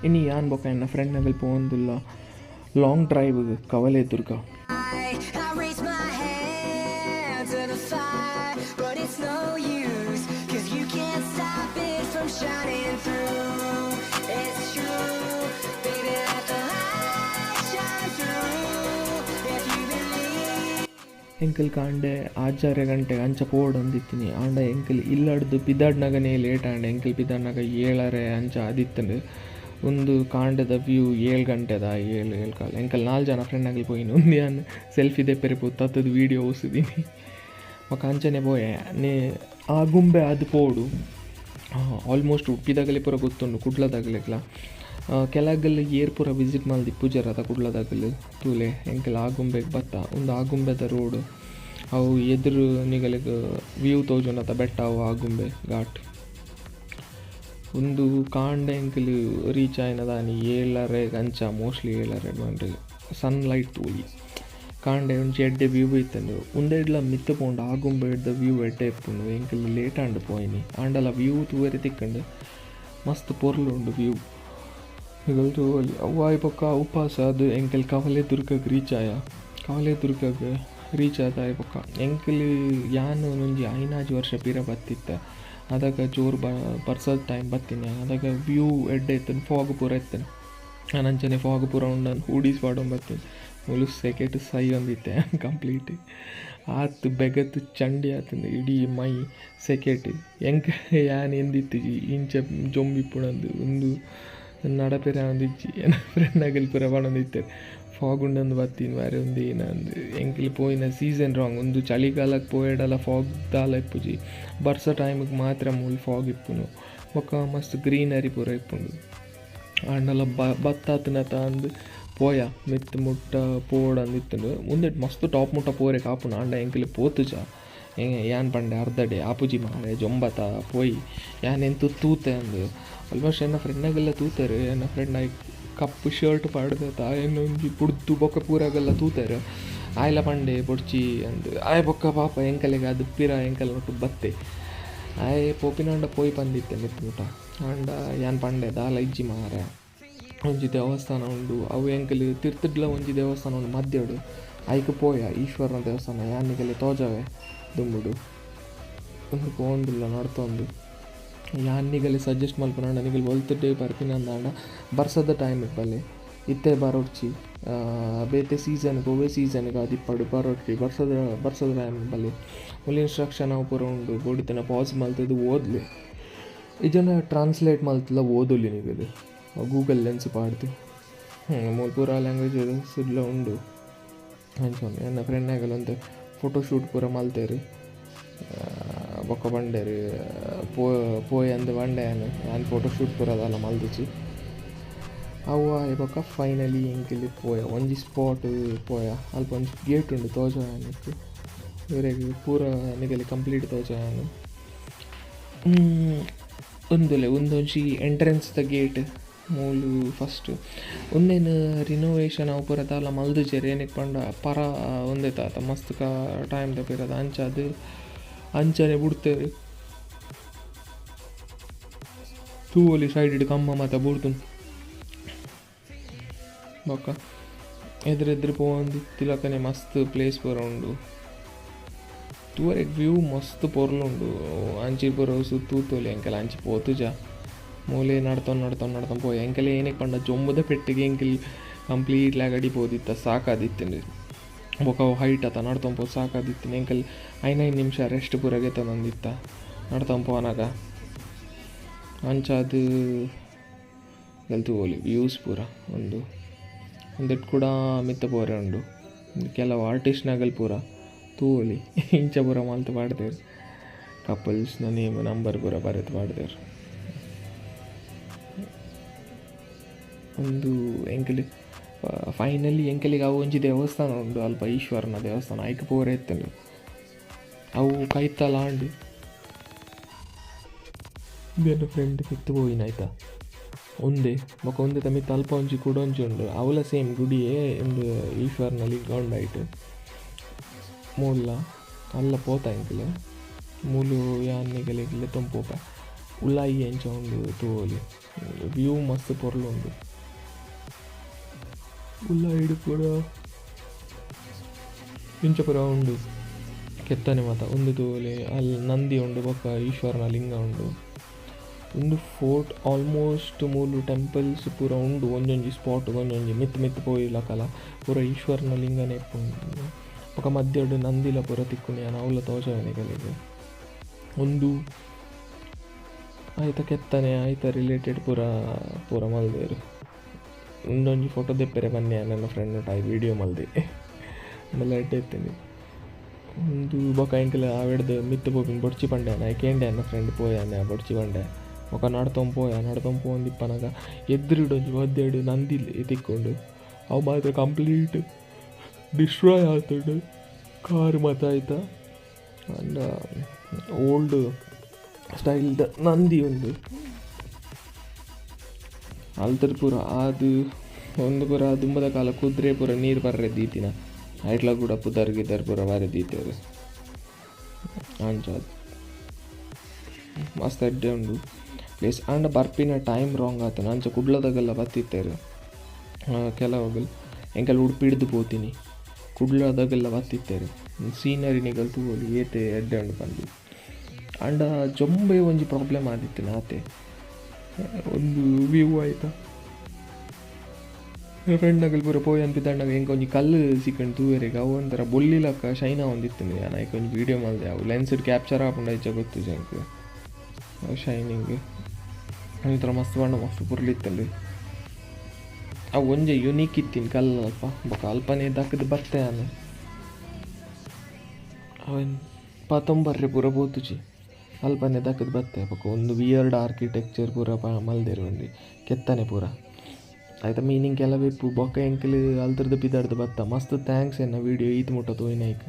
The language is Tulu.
ಇನಿ ಯಾನ್ ಬೊಕ ಎನ್ನ ಫ್ರೆಂಡ್ ನಗಲ್ ಪೋವೊಂದುಲ್ಲ long drive Kavaledurga. I raise my hand to the fire, but it's no use, 'cause you can't stop it from shining through. It's true, baby, let the light shine through. If you believe. ಎಂಕಲ್ ಕಾಂಡೆ ಆಜರೆ ಗಂಟೆ ಅಂಚ ಪೋವೊಡೊಂದಿತ್ತಿನಿ. ಆಂಡ ಎಂಕಲ್ ಇಲ್ಲಡ್ದು ಪಿದಾಡ್ನಗನೇ ಲೇಟ್ ಆಂಡ್. ಎಂಕಲ್ ಪಿದಾಡ್ನಗ 7:30 ಅಂಚ ಆದಿತ್ತುಂಡು. ಉಂದು ಕಾಂಡೆದ ವ್ಯೂ 7 ಗಂಟೆದ, ಏಳು ಏಳು ಕಾಲ್. ಎಂಕಲ್ ನಾಲ್ ಜನ ಫ್ರೆಂಡ್ ಅಗಲ್ ಪೋಯಿನಿ. ಉಂದು ಯಾನ್ ಸೆಲ್ಫಿ ದೆಪ್ಪೆರೆ ಪೋದು ತತ್ತುದು ವೀಡಿಯೋ ಓಸುದೀನಿ. ಬೊಕ ಅಂಚನೆ ಪೋಯೆ ನೇ ಆಗುಂಬೆ ಆದ್ ಪೋವೊಡು. ಆಲ್ಮೋಸ್ಟ್ ಉಡುಪಿದಾಗಲೆ ಪೂರ ಗೊತ್ತುಂಡು, ಕುಡ್ಲದಾಗಲೆಗ್ಲ ಕೆಲಗಲ್ ಏರ್ ಪೂರ ವಿಸಿಟ್ ಮಲ್ದಿಪ್ಪುಜೆರ್ ಅತ ಕುಡ್ಲದಾಗಲ್. ತೂಲೆ, ಎಂಕಲ್ ಆಗುಂಬೆಗ್ ಬತ್ತ. ಉಂದು ಆಗುಂಬೆದ ರೋಡ್. ಅವು ಎದುರು ನಿಗಲೆಗ್ ವ್ಯೂ ತೋಜುಂಡತ ಬೆಟ್ಟ, ಅವು ಆಗುಂಬೆ ಘಾಟ್. ಉಂದು ಕಾಂಡೆ ಎಂಕುಲು ರೀಚ್ ಆಯಿನದಾನಿ 7:30 ಅಂಚ, ಮೋಸ್ಟ್ಲಿ 7:30 ಪಂಡ್. ಸನ್ಲೈಟ್ ತೂಲಿ, ಕಾಂಡೆ ಒಂಜಿ ಎಡ್ಡೆ ವ್ಯೂ ಇತ್ತುಂಡು. ಉಂದೆಡ್ಲ ಮಿತ್ತ್ ಪೋಂಡ ಆಗುಂಬೆಡ್ದ ವ್ಯೂ ಎಡ್ಡೆ ಇಪ್ಪುಂಡು. ಎಂಕುಲು ಲೇಟ್ ಆಂಡ್ ಪೋಯಿನಿ, ಆಂಡಲ ವ್ಯೂ ತೂವೆರೆ ತಿಕ್ಕುಂಡು. ಮಸ್ತ್ ಪೊರ್ಲು ಉಂಡು ವ್ಯೂ, ನಿಗಲ್ ತೂವೊಲಿ. ಅವು ಆಯಿ ಬೊಕ್ಕ ಉಪಾಸ ಅದು ಎಂಕಲ್ ಕವಲೆ ದುರ್ಗಗ್ ರೀಚ್ ಆಯ. ಕವಲೆ ದುರ್ಗಗ್ ರೀಚ್ ಆದಾಯಿ ಬೊಕ್ಕ ಎಂಕಲ್ ಯಾನ್ ಒಂಜಿ ಐನಾಜಿ ವರ್ಷ ಪಿರ ಬತ್ತಿತ್ತೆ. ಅದಗ ಜೋರು ಬರ್ಸದ ಟೈಮ್ ಬತ್ತಿನಿ. ಅದಗ ವ್ಯೂ ಎಡ್ಡೆ ಇತ್ತುಂಡು, ಫಾಗ್ ಪೂರ ಇತ್ತುಂಡು. ಯಾನ್ ಅಂಚನೆ ಫಾಗ್ ಪೂರ ಉಂಡು ಹೂಡೀಸ್ ಪಾಡೊಂದು ಬತ್ತೀನಿ. ಮುಲು ಸೆಕೆಟ್ ಸೈಯೊಂದಿತ್ತೆ ಕಂಪ್ಲೀಟ್. ಆತ್ ಬೆಗತ್ ಚಂಡಿ ಆತುಂಡು ಇಡೀ ಮೈ ಸೆಕೆಟ್. ಎಂಕ್ ಯಾನ್ ಎಂದಿತ್ತಿಜಿ ಇಂಚ ಜೊಂಬಿಪ್ಪುನಂದು. ಉಂದು ನಡಪೆರೆ ಆವೊಂದಿಜ್ಜಿ. ಎನ್ನ ಫ್ರೆಂಡ್ ಅಗಲ್ ಪೂರ ಪನೊಂದಿತ್ತೆರ್, ಫಾಗ್ ಉಂಡಂದು ಬತ್ತೀನಿ ಮಾರ್ರೆ, ಉಂದು ಏನಂದು. ಎಂಕುಲು ಪೋಯಿನ ಸೀಸನ್ ರಾಂಗ್. ಉಂದು ಚಳಿಗಾಲಕ್ಕೆ ಪೋಯೆಡಲ ಫಾಗ್ ದಾಲ ಇಪ್ಪುಜಿ. ಬರ್ಸ ಟೈಮಿಗೆ ಮಾತ್ರ ಮೂಲು ಫಾಗ್ ಇಪ್ಪುನು. ಬೊಕ್ಕ ಮಸ್ತ್ ಗ್ರೀನರಿ ಪೂರ ಇಪ್ಪುಂಡು. ಆಂಡಲ ಬತ್ತಾತುನತ ಅಂದ್ ಪೋಯ. ಮಿತ್ತ್ ಮುಟ್ಟ ಪೋವೊಡಂದಿತ್ತುಂಡು. ಉಂದೆಟ್ ಮಸ್ತ್ ಟಾಪ್ ಮುಟ್ಟ ಪೋರೆಗ್ ಆಪುಂಡು, ಆಂಡ ಎಂಕುಲು ಪೋತುಜ. ಯಾನ್ ಪಂಡೆ ಅರ್ಧಡೆ, ಆಪುಜಿ ಮಾರ್ರೆ, ಜೊಂಬತ ಪೋಯಿ, ಯಾನ್ ಎಂತು ತೂತೆ ಅಂದ್. ಆಲ್ಮೋಸ್ಟ್ ಎನ್ನ ಫ್ರೆಂಡ್ನಾಗೆಲ್ಲ ತೂತೆರ್. ಎನ್ನ ಫ್ರೆಂಡ್ ಐಕ್ ಕಪ್ಪು ಶರ್ಟ್ ಪಾಡ್ದತ ಒಂಜಿ ಬುಡ್ದು ಬೊಕ್ಕ ಪೂರಾಗೆಲ್ಲ ತೂತೆರ್. ಆಯ್ಲ ಪಂಡೆ ಬೊಡ್ಚಿ ಅಂದ್. ಆಯೆ ಬೊಕ್ಕ ಪಾಪ ಎಂಕಲೆಗ್ ಅದು ಪಿರ ಎಂಕಲ್ ಒಟ್ಟು ಬತ್ತೆ. ಆಯೆ ಪೋಪಿನಾಂಡ ಪೋಯಿ ಪಂದಿತ್ತೆ ಮಿತ್ತ್ ಮುಟ. ಆಂಡ ಯಾನ್ ಪಂಡೆ, ದಾಲ ಇಜ್ಜಿ ಮಾರ್ರೆ, ಒಂಜಿ ದೇವಸ್ಥಾನ ಉಂಡು. ಅವು ಎಂಕಲ್ ತಿರ್ತುಡ್ಲ ಒಂಜಿ ದೇವಸ್ಥಾನ ಉಂಡು ಮಧ್ಯಡು, ಐಕ್ ಪೋಯ. ಈಶ್ವರನ ದೇವಸ್ಥಾನ ಯಾನ್ ನಿಗಲೆ ತೋಜಾವೆ ದುಂಬುಡು. ಉಂದು ಪೋವೊಂದುಲ್ಲ ನಡ್ತೊಂದು. ಯಾನ್ ನಿಗಲೆ ಸಜೆಸ್ಟ್ ಮಲ್ಪುನಾಂಡ, ನಿಗಲ್ ಒಲ್ತುಡೆ ಬರ್ಪಿನಂದಾಂಡ ಬರ್ಸದ ಟೈಮಿಗೆ ಬಲೆ, ಇತ್ತೆ ಬರೊಡ್ಚಿ. ಬೇತೆ ಸೀಸನ್ಗೆ, ಒವ್ವೆ ಸೀಸನ್ಗೆ ಆದಿಪ್ಪಡು ಬರೊಡ್ಚಿ, ಬರ್ಸದ ಬರ್ಸದ ಟೈಮಿಗೆ ಬಲೆ. ಮುಲ್ ಇನ್ಸ್ಟ್ರಕ್ಷನ್ ಅವು ಪೂರ ಉಂಡು. ಬೋಡಿತ್ತನ ಪಾಸ್ ಮಲ್ತುದು ಓದ್ಲೆ, ಇಜ್ಜಂಡ ಟ್ರಾನ್ಸ್ಲೇಟ್ ಮಲ್ತುಲ ಓದೊಲಿ ನಿಗಲು ಗೂಗಲ್ ಲೆನ್ಸ್ ಪಾಡ್ದು. ಮೂಲು ಪೂರ ಲ್ಯಾಂಗ್ವೇಜ್ ಸುಡ್ಲ ಉಂಡು. ಅಂಚ ಎನ್ನ ಫ್ರೆಂಡ್ ಒಂತೆ ಫೋಟೋ ಶೂಟ್ ಪೂರ ಮಲ್ತೆರ್. ಬೊಕ್ಕ ಪಂಡೆರ್ ಪೋ ಪೋಯ್ ಅಂದ್ ಪಂಡೆ. ಯಾನ್ ಯಾನ್ ಫೋಟೋ ಶೂಟ್ ಪೂರ ದಾಲ ಮಲ್ದಿಜಿ. ಅವು ಆಯಿ ಬೊಕ್ಕ ಫೈನಲಿ ಎಂಕುಲು ಪೋಯ, ಒಂಜಿ ಸ್ಪಾಟ್ ಪೋಯ. ಅಲ್ಪ ಒಂಜಿ ಗೇಟ್ ಉಂಡು, ತೋಜಾಯ ನಿಕ್ಕ್ ಇರೆಗ್ ಪೂರ ನಿಗಲಿ ಕಂಪ್ಲೀಟ್ ತೋಜಾಯ. ಉಂದುಲೆ ಉಂದೊಂಜಿ ಎಂಟ್ರೆನ್ಸ್ ದ ಗೇಟ್ ಮೂಲು. ಫಸ್ಟ್ ಉಂದೆನ್ ರಿನೋವೇಷನ್ ಅವು ಪೂರ ದಾಲ ಮಲ್ದುಜೆರ್. ಏನಿಕ್ ಪಂಡ ಪರ ಉಂದೆತ ಅತ ಮಸ್ತ್ ಕ ಟೈಮ್ ದ ಪಿರದ, ಅಂಚಾದ್ ಅಂಚನೆ ಬುಡ್ತೆರ್. ತೂವೊಲಿ, ಸೈಡ್ ಕಂಬ ಮಾತ ಬೂರ್ದುಂಡು. ಬೊಕ್ಕ ಎದುರು ಎದುರು ಪೋವೊಂದಿತ್ತಿಲಕನೆ ಮಸ್ತ್ ಪ್ಲೇಸ್ ಪೂರ ಉಂಡು ತೂವರೆಗ್. ವ್ಯೂ ಮಸ್ತ್ ಪೊರ್ಲುಂಡು. ಅಂಚಿ ಪೂರ ತೂತೊಲಿ. ಎಂಕಲ್ ಅಂಚಿ ಪೋತುಜ, ಮೂಲೆ ನಡ್ತೊಂದು ನಡ್ತೊಂದು ನಡ್ತೊಂದು ಪೋಯ. ಎಂಕಲ್ ಏನಿಕ್ ಪಂಡ ಜೊಂಬುದ ಪೆಟ್ಟಿಗೆ ಎಂಕಲ್ ಕಂಪ್ಲೀಟ್ಲಿ ಅಗಡಿ ಪೋದಿತ್ತ, ಸಾಕಾದಿತ್ತುಂಡು. ಬೊಕ ಅವು ಹೈಟ್ ಅತ, ನಡ್ತೊಂದು ಪೋದು ಸಾಕಾದಿತ್ತುಂಡು. ಎಂಕಲ್ ಐನ್ ಐನ್ ನಿಮಿಷ ರೆಸ್ಟ್ ಪೂರ ಗೆತೊಂದಿತ್ತ ನಡ್ತೊಂದು ಪೋನಗ. ಅಂಚಾದ್ ತೂವೊಲಿ ವ್ಯೂಸ್ ಪೂರ. ಉಂದು ಉಂದೆಟ್ ಕೂಡ ಮಿತ್ತ ಪೋರೆ ಉಂಡು. ಕೆಲವು ಆರ್ಟಿಸ್ಟ್ನಗಲ್ ಪೂರ ತೂವೊಲಿ, ಇಂಚ ಪೂರ ಮಲ್ತ್ ಪಾಡ್ದೆರ್. ಕಪಲ್ಸ್ನ ನೇಮ್ ನಂಬರ್ ಪೂರ ಬರೆದ್ ಪಾಡ್ದೆರ್. ಉಂದು ಎಂಕುಲು ಫೈನಲಿ ಎಂಕಲೆಗ್ ಅವು ಒಂಜಿ ದೇವಸ್ಥಾನ ಉಂಡು ಅಲ್ಪ, ಈಶ್ವರನ ದೇವಸ್ಥಾನ, ಐಕ್ ಪೋರೆ ಇತ್ತುಂಡು. ಅವು ಕೈತಲ್ ಆಂಡ್. ಎನ್ನ ಫ್ರೆಂಡ್ ಮಿತ್ತ್ ಪೋಯಿನ ಆಯ್ತಾ ಉಂದೆ. ಬೊಕ ಉಂದೆತ ಮಿತ್ತ್ ಅಲ್ಪ ಒಂಜಿ ಕುಡೊಂಜಿ ಉಂಡು, ಅವುಲ ಸೇಮ್ ಗುಡಿಯೇ. ಉಂದು ಈಶ್ವರನ ಲಿಂಗ ಉಂಡು ಐಟ್. ಮೂಲ ಅಲ್ಲ ಪೋತ ಎಂಕುಲು. ಮೂಲು ಯಾನ್ ನಿಗಲೆಗ್ ಲೆತ್ತೊಂದು ಪೋಪೆ. ಉಲಾಯಿ ಎಂಚ ಉಂಡು ತೂವೊಲಿ. ವ್ಯೂ ಮಸ್ತ್ ಪೊರ್ಲು ಉಂಡು ಉಲ್ಲ ಪೂರ ಇಂಚ ಪೂರ ಉಂಡು ಕೆತ್ತನೆ ಮಾತ ಉಂದು ತೂವೊಲಿ ಅಲ್ಲಿ ನಂದಿ ಉಂಡು ಬೊಕ್ಕ ಈಶ್ವರನ ಲಿಂಗ ಉಂಡು ಉಂದು ಫೋರ್ಟ್ ಆಲ್ಮೋಸ್ಟ್ ಮೂಲು ಟೆಂಪಲ್ಸ್ ಪೂರ ಉಂಡು ಒಂಜೊಂಜಿ ಸ್ಪಾಟ್ ಒಂಜೊಂಜಿ ಮಿತ್ತ್ ಮಿತ್ತ್ ಪೋಯಿಲಕಲ ಪೂರ ಈಶ್ವರನ ಲಿಂಗನೇ ಇಪ್ಪುಂಡು ಬೊಕ ಮಧ್ಯಡ್ ನಂದಿಲ ಪೂರ ತಿಕ್ಕುಂಡು ಯಾನ್ ಅವ್ಲ ತೋಜಾವೆ ನಿಕಲೆಗ್ ಉಂದು ಐತ ಕೆತ್ತನೆ ಐತ ರಿಲೇಟೆಡ್ ಪೂರ ಪೂರ ಮಲ್ದೆರ್ ಉಂದೊಂಜಿ ಫೋಟೋ ದೆಪ್ಪೆರೆ ಬನ್ನಿ ನನ್ನ ಫ್ರೆಂಡ್ ಆಯ್ ವೀಡಿಯೋ ಮಲ್ದೆ ಅಂಡಲ ಎಡ್ಡೆ ಇತ್ತಿನಿ ಉಂದು ಬೊಕ ಎಂಕಲ್ ಆವೆಡ್ದ್ ಮಿತ್ತ್ ಪೋಪಿನ ಬೊಡ್ಚಿ ಪಂಡೆ ಆಯ್ ಕೇಂಡೆ ಎನ್ನ ಫ್ರೆಂಡ್ ಪೋಯಾನೆ ಬೊಡ್ಚಿ ಪಂಡೆ ಬೊಕ ನಡ್ತೊಂದು ಪೋಯ ನಡ್ತೊಂದು ಪೋವೊಂದಿಪ್ಪನಗ ಎದುರುಡು ಒಂಜಿ ಮಧ್ಯಡ್ ನಂದಿ ತಿಕ್ಕುಂಡು ಅವು ಮಾತ್ರ ಕಂಪ್ಲೀಟ್ ಡಿಸ್ಟ್ರಾಯ್ ಆತುಂಡು ಕಾರ್ ಮಾತ ಐತ ಆಂಡ ಓಲ್ಡ್ ಸ್ಟೈಲ್ದ ನಂದಿ ಉಂದು ಅಲ್ತಡ್ ಪೂರ ಆದ್ ಉಂದು ಪೂರ ದುಂಬದ ಕಾಲ ಕುದುರೆ ಪೂರ ನೀರು ಬರ್ರೆ ದೀತಿನ ಐಟ್ಲ ಕೂಡ ಪುದರ್ ಗಿದರ್ ಪೂರ ಬಾರಿ ದೀತೆರ್ ಅಂಚ ಮಸ್ತ್ ಎಡ್ಡೆ ಉಂಡು ಪ್ಲೇಸ್ ಆಂಡ ಬರ್ಪಿನ ಟೈಮ್ ರಾಂಗ್ ಆತುಂಡು ಅಂಚ ಕುಡ್ಲದಾಗೆಲ್ಲ ಬತ್ತಿತ್ತೆರ್ ಕೆಲವಗಲ್ ಎಂಕಲ್ ಉಡುಪಿಡ್ದು ಪೋತಿನಿ ಕುಡ್ಲದಾಗೆಲ್ಲ ಬತ್ತಿತ್ತೆರ್ ಸೀನರಿ ನಿಕಲ್ ತೂವೊಲಿ ಏತೆ ಎಡ್ಡೆ ಉಂಡು ಪಂದ್ ಆಂಡ ಜೊಂಬೆ ಒಂಜಿ ಪ್ರಾಬ್ಲಮ್ ಆದಿತ್ತಿನ ಆತೆ ಒಂದು ವ್ಯೂ ಆಯ್ತಾ ಫ್ರೆಂಡ್ ನಗಲ್ ಪೂರ ಪೋಯಿ ಅನ್ಪಿತ್ತಂಡಗ ಎಂಕ್ ಒಂಜಿ ಕಲ್ಲು ಸಿಕ್ಕಂಡು ತೂವೆರೆಗ್ ಅವು ಒಂಥರ ಬೊಲ್ಲಿಲಕ್ಕ ಶೈನ್ ಆವೊಂದಿತ್ತುಂಡು ಯಾನ್ ಐಕ್ ಒಂಜಿ ವೀಡಿಯೋ ಮಲ್ದೆ ಅವು ಲೆನ್ಸ್ ಕ್ಯಾಪ್ಚರ್ ಆಪುಂಡ ಇಜ್ಜ ಗೊತ್ತುಜಿ ಎಂಕ್ ಶೈನಿಂಗ್ ಒಂಥರ ಮಸ್ತ್ ಪಂಡ ಮಸ್ತ್ ಪೊರ್ಲು ಅವು ಒಂಜಿ ಯುನೀಕ್ ಇತ್ತಿನ ಕಲ್ಲು ಅಲ್ಪ ಬೊಕ ಅಲ್ಪನೇ ದಕ್ಕ್ದ್ ಬತ್ತೆ ಯಾನ್ ಅವೆನ್ ಪತೊಂಬರ್ರೆ ಪೂರ ಪೋತುಜಿ ಅಲ್ಪನೇ ದಕ್ಕ್ದ್ ಬತ್ತೆ ಬೊಕ ಒಂದು ವಿಯರ್ಡ್ ಆರ್ಕಿಟೆಕ್ಚರ್ ಪೂರ ಮಲ್ದೆರ್ ಒಂಜಿ ಕೆತ್ತನೆ ಪೂರ ಐತ ಮೀನಿಂಗ್ ಕೆಲವು ಇಪ್ಪು ಬೊಕ ಎಂಕಲ್ ಅಲ್ತರ್ದ್ ಪಿದಡ್ದ್ ಬತ್ತ ಮಸ್ತ್ thanks ಎನ್ನ ವೀಡಿಯೋ ಈತ್ ಮುಟ್ಟ ತೂಯಿನೈಕ್.